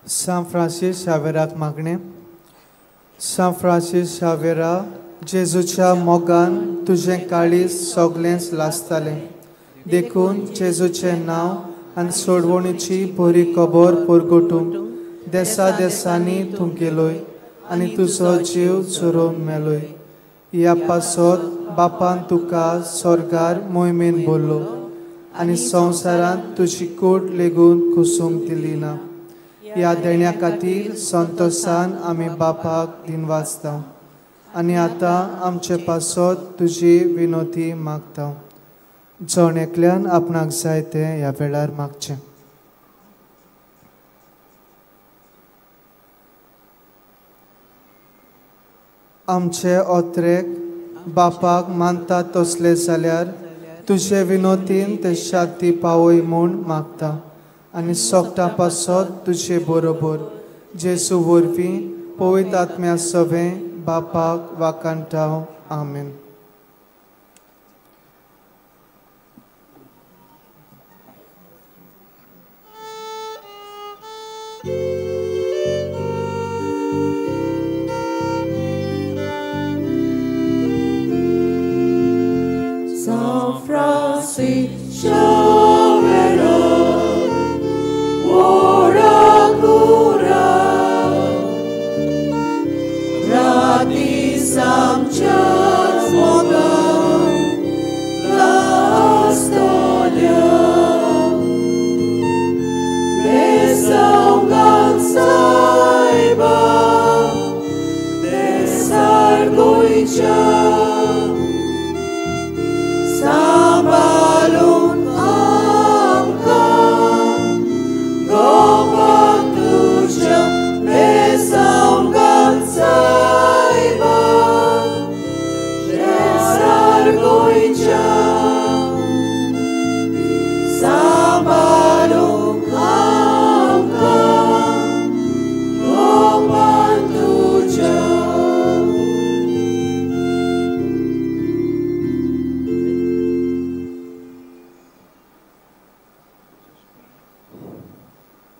Speaker 13: सांत फ्रांसीस शावेराक मागणें. सांत फ्रांसीस शावेरा, जेजूच्या मोगान तुजें काळीज सगळेंच लासतालें, देखून जेजूचें नांव आनी सोडवणीची बरी खबर परगटूंक देसा देसांनी तूं गेलोय आनी तुजो जीव झरोवन मेलोय. ह्या पासत बापान तुका स्वर्गार मोहिमेन बोल्लो आनी संवसारांत तुजी कूड लेगून कुसूंक दिली ना. ह्या देण्या खातीर संतोसान आमी बापाक दिनवासता आनी आतां आमचे पासत तुजी विनोती मागता. जण एकल्यान आपणाक जाय तें ह्या वेळार मागचें. आमचे ओत्रेक बापाक मानता तसले जाल्यार तुजे विनोतीन ते शांती पावय म्हूण मागता आनी सोगटां पासत तुजे बरोबर जेजू वरवीं पवित्र आत्म्या सवें बापाक वाकांटाव. आमेन.
Speaker 1: San Francisco Xavero, ora cura, gratis amcias mogan, la storia, besaungan saiba, desargoicha. Sambalun amka, gopatusha, besaungan saiba, desargoicha. Sambalun amka, gopatusha.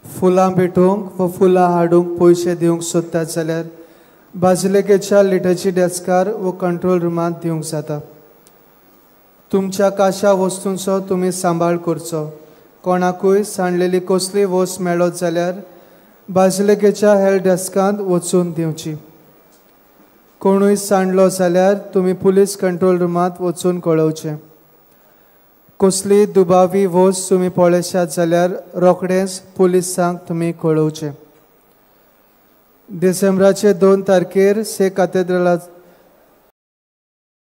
Speaker 13: फुलां भेटोवंक वा फुलां हाडूंक पयशे दिवंक सोदतात जाल्यार बाजिलेकेच्या लिटर्जी डेस्कार वो कंट्रोल रुमांत दिवंक जाता. तुमच्या काशा वस्तूंचो तुमी सांबाळ करचो. कोणाकूय सांडलेली कसली वस्त मेळत जाल्यार बाजिलेकेच्या हेल्प डेस्कांत वचून दिवची. कोणूय सांडलो जाल्यार तुमी पुलीस कंट्रोल रुमांत वचून कळोवचें. कसली दुबावी वस्त तुमी पळयशात जाल्यार रोखडेंच पुलिसांक तुमी कळोवचें. डिसेंबराचे 2 तारखेर से कातेद्राला